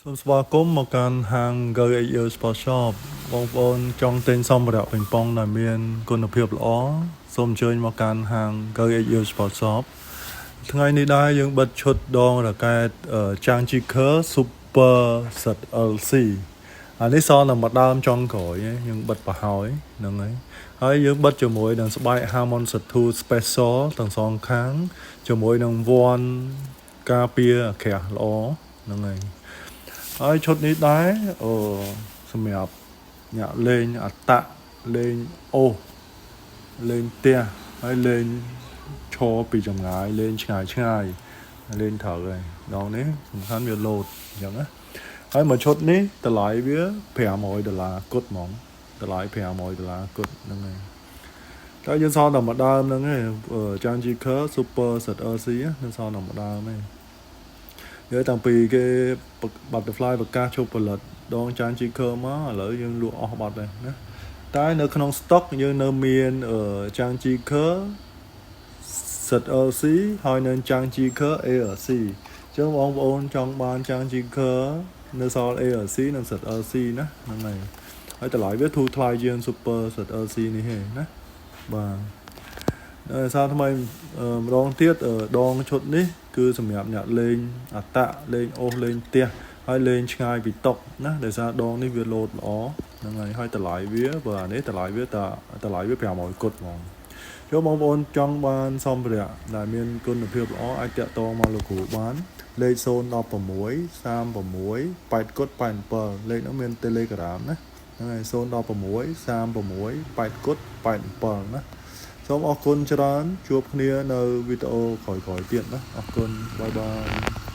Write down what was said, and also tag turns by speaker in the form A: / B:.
A: សូមស្វាគមន៍មកកាន់ហាង Go AU Sport Shop បងប្អូនចង់ទិញសម្ភារៈប៉េងប៉ុងដែលមានគុណភាពល្អសូមអញ្ជើញមកកាន់ហាង Go AU Sport Shop ថ្ងៃនេះដែរយើងបិទឈុតដងរ៉ាកែត Changjiker Super ZLC អានេះសល់តែមួយដើមចុងក្រោយឯងយើងបិទប្រហើយហ្នឹងហើយហើយយើងបិទជាមួយនឹងស្បែក Harmon Z2 Special ទាំងសងខាងជាមួយនឹងវ៉ាន់ការពារអាក្រាស់ល្អហ្នឹងហើយហើយឈុតនេះដែរអឺសម្រាប់អ្នកលេងអតៈលេងអូសលេងផ្ទះហើយលេងឈរពីចម្ងាយលេងឆ្ងាយឆ្ងាយលេងត្រូវហើយដងនេះសំខាន់វាលោតអញ្ចឹងណាហើយមួយឈុតនេះតម្លៃវា500ដុល្លារគត់ហ្មងតម្លៃ500ដុល្លារគត់ហ្នឹងហើយតែយើងសល់តែមួយដើមហ្នឹងឯង Changjiker Super ZLC នឹងសល់តែមួយដើមឯងយើងតាំងពីគេ Butterfly ប្រកាសឈប់ផលិតដង Changjiker មកឥឡូវយើងលក់អស់បាត់ហើយណាតែនៅក្នុង stock យើងនៅមាន Changjiker ZLC ហើយនឹង Changjiker ARC អញ្ចឹងបងប្អូនចង់បាន Changjiker នៅសល់ ARC និង ZLC ណាហ្នឹងហើយហើយតម្លៃវាធូរថ្លៃជាង Super ZLC នេះឯងណាបាទនៅសារថ្មីម្ដងទៀតដងឈុតនេះគឺសម្រាប់អ្នកលេងអតៈលេងអូសលេងផ្ទះហើយលេងឆ្ងាយពីតុណាដោយសារដងនេះវាលោតល្អហ្នឹងហើយហើយតម្លៃវាបើអានេះតម្លៃវាតាតម្លៃវា500គត់ហ្មងចូលបងប្អូនចង់បានសម្ភារៈដែលមានគុណភាពល្អអាចតាក់ទងមកលោកគ្រូបានលេខ016 36 8គុត87លេខនោះមាន Telegram ណាហ្នឹងហើយ016 36 8គុត87ណាសូមអរគុណច្រើនជួបគ្នានៅវីដេអូក្រោយៗទៀតណាអរគុណ bye bye.